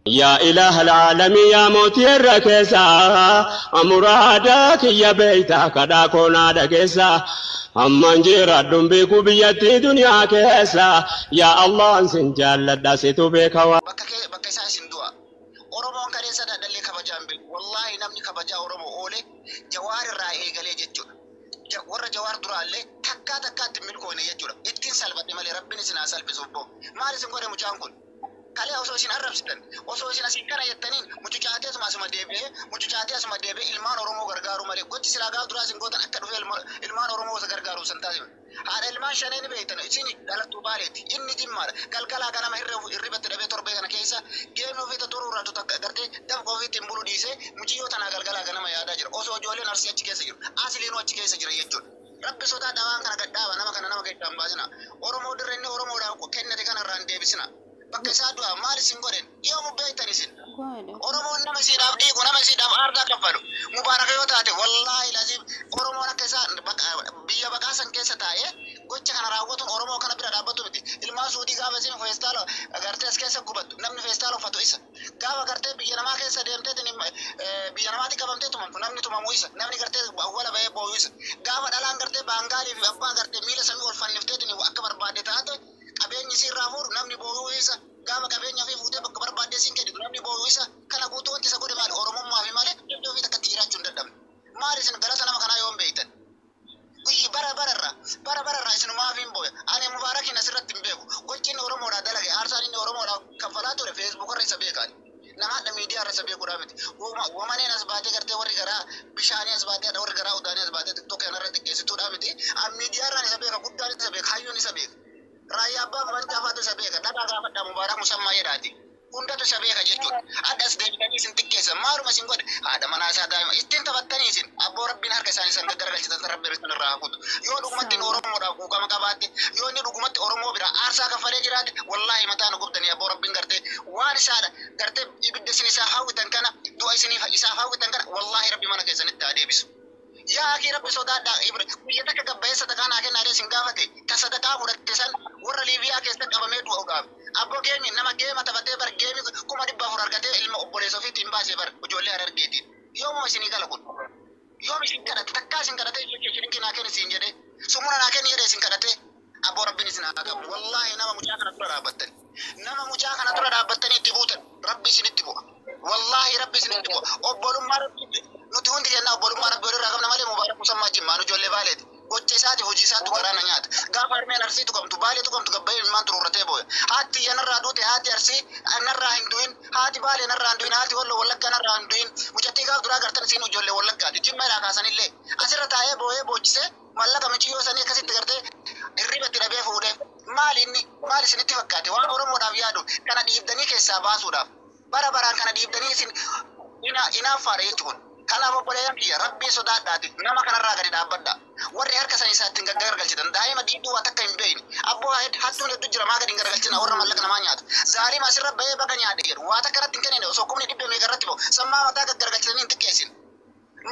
Yaa ilaaha alaalamii, yaa mootii irra keessaa, muraada kiyya beeytaa, kadhaa koonaa dhageessaa. Amman jiraadhuun beeku biyyattii duniyaa keessa, yaa Allah, sin jaalladha, situ beeka waa. Bakka kee, bakka isaa isin du'a. Oromoon kaleessa dadhallee kabajaan beeku. Wallaahi, namni kabajaa Oromoo oole Jawaar irraa eegalee jechuudha. Warra Jawaar duraallee takkaa takkaatti hin milkoone jechuudha. Ittiin salphate malee Rabbiin isin haa salphisu obbo. Maal isin godhe mucaan kun? Kalee osoo isin arrabsitan, osoo isin asiin kana jettaniin mucucaatee asuma asuma deebi'ee, mucucaatee asuma deebi'ee ilmaan Oromoo gargaaruu malee, gochi silaa gaafa duraa isin gootan akka dhufee ilmaan Oromoo isa gargaaruuf san taasifne. Haadha ilmaan shanee ni beektan, isin dhalattuu Baaleeti, inni Jimmaadha. Galgalaa ganama hirribatti dhabee, torbee kana keessa geemii ofiitti turuurraa takka gartee dafqa ofiitti hin bulu dhiisee muciyyoo tanaa galgalaa ganama yaadaa jira. Osoo ijoolleen Arsii achi keessa jiru, Asliinuu achi keessa jira jechuudha. Rabbi sodaa dhawaan kana gadhaaba, nama kana nama keessaa hin baasina. Oromoo dirra inni Oromoodhaaf kennate kana irraa hin deebisina. Bakka isaa du'a, maal isin godhen? Yoomu beektan isin. Oromoon nama isiidhaaf dhiigu, nama isiidhaaf aarsaa kaffalu. Mubaaraka yoo taate, wallaahi laziim, Oromoon akka isaa biyya baqaa san keessa taa'ee gocha kana raawwatuun Oromoo kana bira dhaabbatu miti. Ilmaan Suudii gaafa isin feestaala gartee as keessa gubattu, namni feestaala uffatu isa. Gaafa gartee biyya namaa keessa deemteetiin biyya namaatti qabamtee tumamtu, namni tumamu isa. Namni gartee awwala bahee boo'u isa. Gaafa dhalaan gartee Baangaalii fi abbaa gartee miila samii ol fannifteetiin akka barbaadde taate qabeenyi isii irraa fuudhu, namni boo'u isa. Gaafa qabeenya ofii fuutee bakka barbaadde isiin kennitu, namni boo'u isa. Kana guutuu wanti isa godhe maali? Oromummaa fi malee iddoo ofii takkatti jiraachuu hin dadhabne. Maali isin galata nama kanaa yoon beektan? Guyyi bara bararraa, bara bararraa isinumaaf hin booya. Ani Mubaarakiin asirratti hin beeku. Gochi inni Oromoodhaa dalage, aarsaan inni Oromoodhaaf kaffalaa ture, Facebook irra isa beekaani. Nama hadha miidiyaa irra isa beekuudhaa miti. Wamaneen as baatee gartee warri garaa bishaanii as baatee, warri garaa udaanii as baatee TikTok kanarra xiqqeessituudhaa miti. An miidiyaa irraan isa beeka, guddaan isa beeka, hayyuun isa beeka. Raayyaa abbaa mancaafaatu isa beeka. Dhaqaa gaafadhaa, Mubaarak Musammaa jedhaati. Hundatu isa beeka jechuudha. Adda as deebitanii isin xiqqeessan. Maaluma isin godhe? Haadha manaa isaa, daa'ima ittiin taphattanii isin. Abboo, Rabbiin harka isaanii san gaggaragalchitan, Rabbiin isin irraa haa kutu. Yoo dhugumatti inni Oromoodhaaf quuqama qabaatte, yoo inni dhugumatti Oromoo biraa aarsaa kaffalee jiraate, wallaahi mataa nu gubdanii. Abboo, Rabbiin gartee waan isaadha gartee ibidda isin isaa hawwitan kana, du'a isiniif isaaf hawwitan kana, wallaahi Rabbi mana keessanitti haa deebisu. Yaa akii, Rabbi sodaadhaa. Ibra guyya takka gabbayee sadaqaa naa kennaa isin gaafate, ta sadaqaa fudhatte san warra Liibiyaa keessa qabamee du'uudhaaf. Abboo, geemi nama geema taphatee bar geemi 400,000 argatee ilma obboleessa ofiitti hin baasee bar ijoollee Harargeetiin. Yoomuma isinii gala kun? Yoom isin kadhate? Takkaa isin kadhatee shilinkii naa kenni siin jedhee, sumuna naa kenni jedhee isin kadhatee? Abboo, Rabbiin isin haa qabu. Wallaahi, nama mucaa kana dura dhaabbattani. Nama mucaa kana dura dhaabbattanii itti buutan, Rabbi isinitti bu'a. Wallaahi, Rabbi isinitti bu'a. Obbolummaa Rabbi, nuti hundi kennaa obbolummaa Rabbi walirraa qabna malee Mubaarak Musammaa Jimmaan ijoollee Baaleeti. Gocha isaati, hojii isaatu garaa na nyaata. Gaafa harmeen Arsii tuqamtu, Baalee tuqamtu, gabbayee ilmaan turuurratee booya. Haati tiyya narraa duute, haati Arsii narraa hin du'in, haati Baalee narraa hin du'in, haati Walloo Wallaggaa narraa hin du'in. Mucattii gaaf duraa gartan isiin ijoollee Wallaggaati. Jimma irraa kaasanillee asirra taa'ee booyee boochisee mallaqa miciyyoo sanii akkasitti gartee hirriba itti dhabee fuudhee. Maali inni? Maal isinitti fakkaate? Waan Oromoodhaaf yaadu kana dhiibdanii keessaa baasuudhaaf. Bara baraan kana dhiibdanii isin inaaffaadha jechuun. Kanaaf obboleeyyan kiyya, Rabbii sodaadhaati nama kanarraa gadi dhaabbadha. Warri harka san isaa ittiin gaggaragalchitan, daa'ima diiduu waa takka hin beekne. Abboo, hattuun hedduu jira, maa gadi hin garagalchina warra mallaqa namaa nyaatu? Zaalima asirra bahee baga nyaadhe jedhu, waa takka irratti hin kennine, osoo kumni dhibba meeqa irratti bahu sammaa mataa gaggaragalchitanii hin xiqqeessin.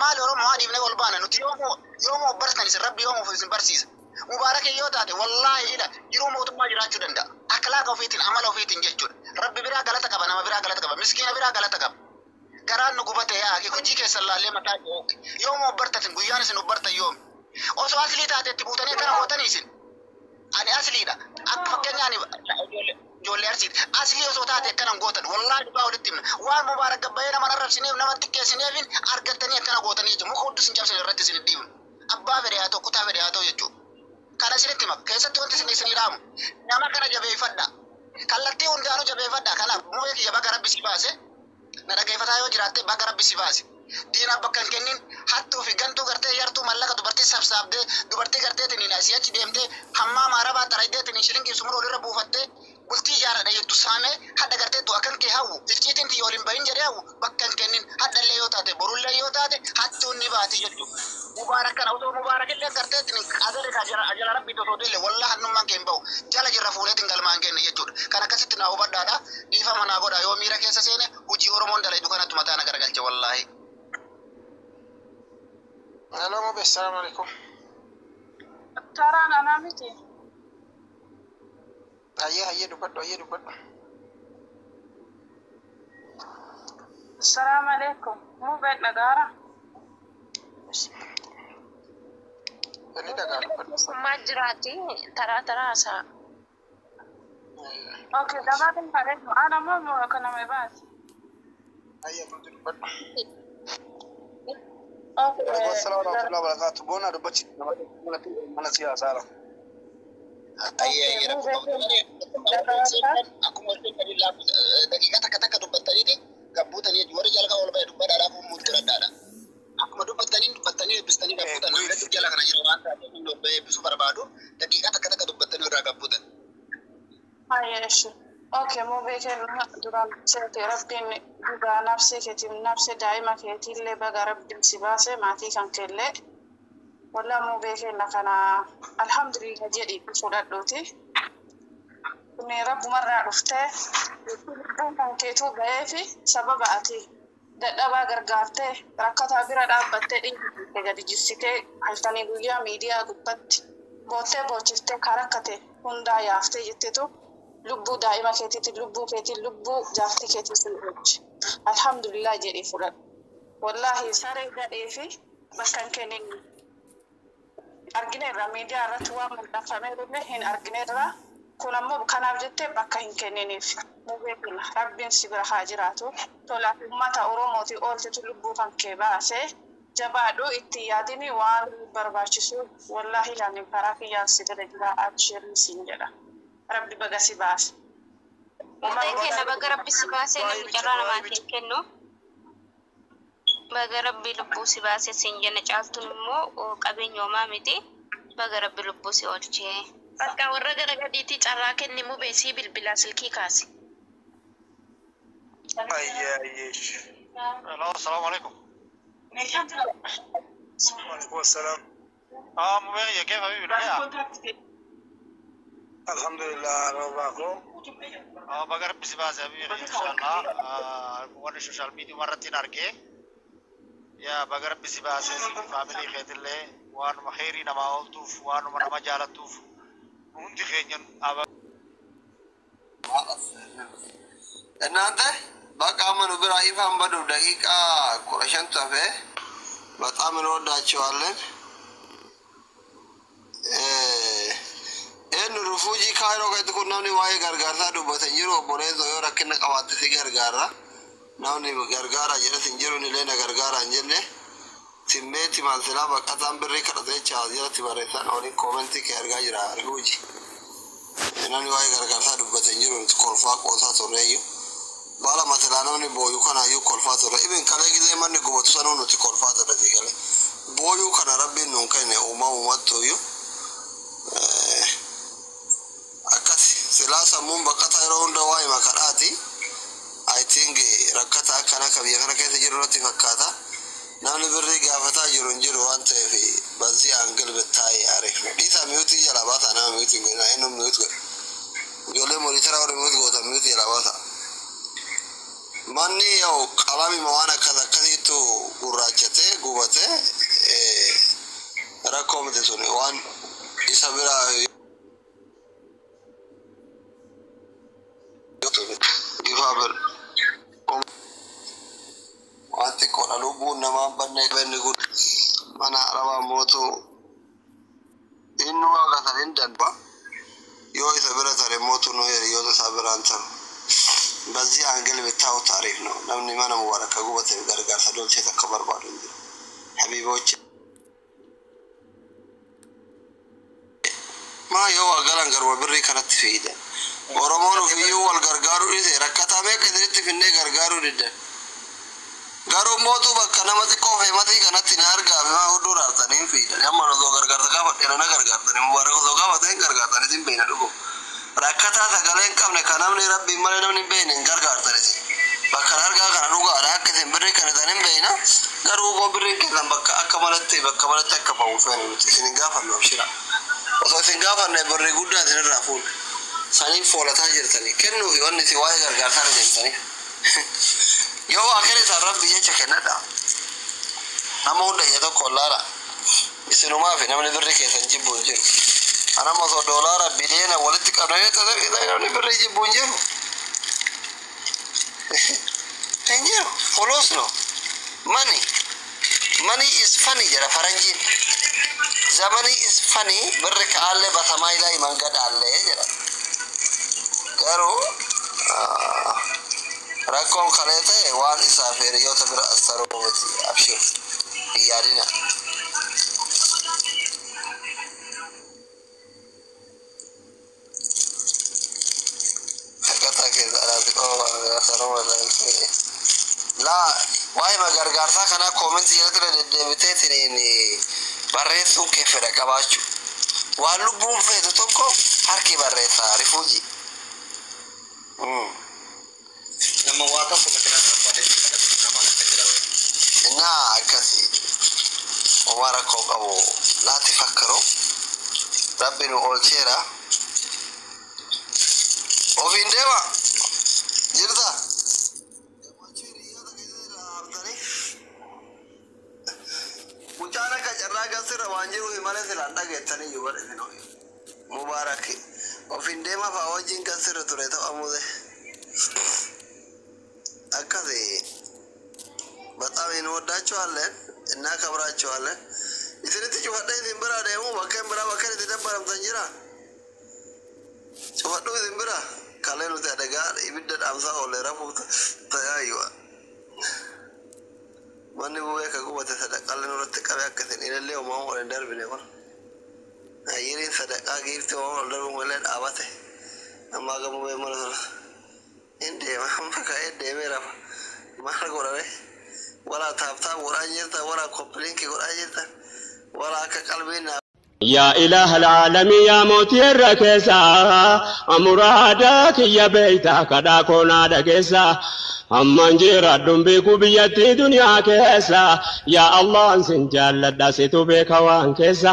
Maali Oromoo haa dhiifnee ol baana nuti? Yoomuu yoomuu bartan isin, Rabbi yoomuu isin barsiisa? Mubaarakin yoo taate, wallaahi, ila jiruu mootummaa jiraachuu danda'a. Akhlaaqa ofiitiin, amala ofiitiin jechuudha. Rabbi biraa galata qaba, nama biraa galata qaba, miskiina biraa galata qaba. Garaan nu gubate yaa akhi, hojii keessan laallee mataa ooke. Yoomuu bartatin, guyyaan isin bartan yoomi? Osoo aslii taate itti buutanii akkana gootanii isin. Ani asliidha. Akka fakkeenyaa ani ijoollee Arsiiti. Aslii osoo taate akkana hin gootan. Wallaahi, dhugaa walitti himna. Waan Mubaarak gabbayee nama arrabsineef, nama xiqqeessineefin argattanii akkana gootanii jechuudha. Muka huddus hin cabsine irratti isin hin dhiibnu. Abbaa fedhe haa ta'u, kutaa fedhe haa ta'u jechuudha. Kana isinitti hima. Keessatti wanti isin isinii dhaamu, nama kana jabeeffadha. Kallattii hundaanuu jabeeffadha. Kanaaf mubee kiyya, baga Rabbi si baase. Na dhageeffataa yoo jiraatte, baga Rabbi si baase. Diinaaf bakka hin kennin. Hattuu fi gantuu gartee yartuu mallaqa dubartii sabsaabdee, dubartii garteetiin asii achi deemtee hammaama arabaa xaraydeetiin shilingii sumura olirra buufattee bultii ijaaradha jettu saamee, hadha gartee du'a kan kee hawwu, icciitiin tiyya waliin bahin jedhee hawwu bakka hin kennin. Hadhallee yoo taate, borullee yoo taate, hattuun ni baati jechuudha. Mubaarak kana osoo Mubaarak illee garteetiin qadari ka jala ajala Rabbii osoo ta'e, wallahi hannummaan kee hin bahu. Jala jirra fuuleetiin galmaan kenne jechuudha. Kan akkasitti naa hubadhaadha. Dhiifama naa godha yoo miira keessa seene, hojii Oromoon dalaydu kanatti mataa na garagalche wallaahi. Hello, Mube. Assalamu alaikum. Taraan anaa miti. Hayyee, hayyee, dubbadhu, hayyee, dubbadhu. Assalamu alaikum. Mubeen dhagaara. Inni dhagaa dubbadhu. Keessummaa jiraati taraa taraa haasa'a. Okay, gabaabin kadhatu. Ana moo kana baasi. Ayya tuuti dubbadhu. Okay. Waalaikum salaam warahmatullahi wabarakatuh. Boona dubbachi mana siyaasaadha. Ayyee akkuma daqiiqaa takka takka dubbattaniiti gabbuutanii warri jala kan ol ba'e dubbadhaadhaaf uumuutti godhadhaadha. Akkuma dubbattaniin dubbattanii eebbistanii gabbuutan namni jala kana jira waan taateef inni ol ba'e eebbisuu barbaadu daqiiqaa takka takka dubbattanii irraa gabbuutan. Hayya ishi. Okay, mubee kenna duraan seete rabbiin dhugaa nafsee keetiif nafsee daa'ima keetiillee baga rabbiin si baase maatii kan keellee. Wallaa mubee kenna kana alhamdulillah jedhi fudhadhuuti. Kun rabbumarraa dhuftee lubbuun kan keetuu ba'ee fi sababa ati dadhabaa gargaartee rakkataa bira dhaabbattee dhiiguu gadi jissitee halkanii guyyaa miidiyaa gubbatti boottee boochiftee ka rakkate hundaa yaaftee jettetu lubbuu daa'ima keetiitti lubbuu keetii lubbuu jaartii keetii sun oolchi. Alhamdulillah jedhii fudhadhu. Wallaahi saree gadhee fi bakka hin kennin argineerra miidiyaa irratti waan mul'afameerullee hin argineerra. Kun ammoo kanaaf jettee bakka hin kenniniif. Mubee kana rabbiin si bira haa jiraatu. Tola uummata Oromooti ooltetu lubbuu kan kee baasee jabaadhu itti yaadini waan barbaachisu wallaahi ani karaa kiyyaan si bira jira abshiirri siin jedha. Rabbi baga si baase. Mubee kenna baga rabbi si baasee namni carraa namaatiin kennu. Baga rabbi lubbuu si baasee siin jenna caaltuun immoo qabeenya homaa miti. Baga rabbi lubbuu si oolchee. Bakka warra gara gadiitti carraa kenni mubee sii bilbilaa silkii kaasi. Ayyee ayyee. Hello, assalamu alaikum. Waalaikum salaam. Ah, mubee كيف حبيبي نحيا؟ Alhamdulillah roobaa koo. Ah, baga rabbi si baase habibi inshallah. Ah, warri social media irratti hin arge. Yaa baga rabbi si baase faamilii keetillee waanuma kheyrii namaa ooltuuf waanuma nama jaalattuuf hundi keenya aba እናንተ በቃ ምኑ ብራ ይፋን በዱ ደቂቃ 15 ተፌ በጣም እንወዳቸዋለን። Eenyu rufuujii kaayiroo keessatti kun namni waa'ee gargaarsaa dubbatan jiru obboleessa yoo rakkina qabaatte si gargaara. Namni gargaara jedhes hin jiru illee na gargaara hin jenne simmeeti maalsilaa baqataan birrii kadhatee jalatti barreessan waliin koomentii kee argaa jira rufuujii. Namni waa'ee gargaarsaa dubbatan jiru kolfaa qoosaa turreeyyu. Baala masilaa namni booyuu kanaayyuu kolfaa turre. Ibin kalee gizee manni gubatu sanuu nuti kolfaa turre sii galee. Booyuu kana rabbiin nuun kenne uumamumattuyyuu. Akkas silaa sammuun baqataa yeroo hunda waa'ee makadhaati. I think rakkata akkana ka biyya kana keessa jiru irratti fakkaata. Namni birrii gaafataa jiru hin jiru waan ta'eef በዚህ angle ብታይ አሪፍ ነው። Dhiisaa mute jalaa baasaa nama mute hin godhina eenyu mute godhe. Ijoollee monitor warri mute gootan mute jalaa baasaa. Manni yaa'u qalamima waan akkas akkasiitu gurraachatee gubatee rakkoo miti sun waan isa biraa ifaa bir waan xiqqoodha lubbuun namaa banne banni kun mana arabaa mootu inni waaqa san hin danba yoo isa bira tare mootu nu hiriyoota isaa biraan taru በዚህ angle ብታዩት አሪፍ ነው። Namni mana mubaaraka gubate gargaarsa dolchee takka barbaadu hin jiru. Habiiboች maa yoo waa galan garuma birrii kanatti fiidan. Oromoon ofiiyyuu wal gargaaruu dhiise rakkataa meeqa isinitti finnee gargaaruu diddan. Garuu mootuu bakka nama xiqqoo feematii kanatti na argaa fi maa hudduu raartanii hin fiidan. Amma osoo gargaarsa gaafadhe na gargaartanii mubaarak osoo gaafate hin gargaartan isin beekna dhugu. Rakkataa sagalee hin qabne kan namni rabbiin malee namni hin beekne hin gargaartan isin. Bakka na argaa kana dhugaadha akka isin birrii kan isaan hin beekna. Garuu immoo birriin keessan bakka akka malatti bakka malatti akka ba'u feene nuti isin hin gaafannu abshira. Osoo isin gaafanne birrii guddaa isin irraa fuuna. Saniif foolataa jirtanii kennuufi wanni isin waa'ee gargaarsaa irra deemtanii. Yoo waa kennitan rabbi jecha kennadha. Nama hunda ija tokko laala. Isinumaa fi namni birrii keessan jibbu hin jiru. Anama osoo doolaara biliyoona walitti qabnee namni birrii jibbu hin jiru. Hin jiru. Fuloos no. Money. Money is funny jedha faranjiin. The money is funny birri ka'aallee በሰማይ ላይ መንገድ አለ jedha. Garuu rakkoon kalee ta'e waan isaaf hiriyoota bira as taruu miti abshir hin yaadina. Akkaataa keessa alaatti qofa laa waa'ee gargaarsaa kanaa koomentii jalatti irra deddeebitee tiniin barreessuun kee fedha qabaachuu. Waan lubbuun feetu tokko harki barreessaa rifuujii. Nama waa tokko makiinaa barbaade kadhatu nama akka jedhamu. እና akkasi homaa rakkoo qabu laati fakkaru rabbi nu oolcheera. Ofiin deema jirta. Gammachuu hiriyoota keessatti dhaabtanii mucaan akka carraa gasirra waan jiruuf malee silaan dhageettanii iyyuu badhe Mubaarak ofiin deema fa'aa wajjin gasirra ture ta'amuuse akkasi በጣም እንወዳቸዋለን እናከብራቸዋለን። Isinitti cufadhe isin bira deemu bakkeen biraa bakkeen itti dabbaramtan jira. Cufadhu isin bira kalee nuti adagaa ibidda dhaamsaa oolle rafuuf tajaajila. Manni bubee ka gubate sadaqaallee nurratti qabee akka isin ilillee uumamu ol hin darbine kun. Ayyiriin sadaqaa giiftii uumamu ol darbu illee dhaabate. Amma aga bubee mana sana. Hin deema amma ka'ee deemee rafa. Maal godhame? Walaa tap tap godhaa jirta walaa copy link godhaa jirta walaa akka qalbiin naa يا إله العالمين يا موتي الركيسة أمرادا كي بيتا كدا كونا دكيسة أمان جيرا دنبيكو بيتي دنيا كيسة يا الله سنجال لداسيتو بيكا وان كيسة.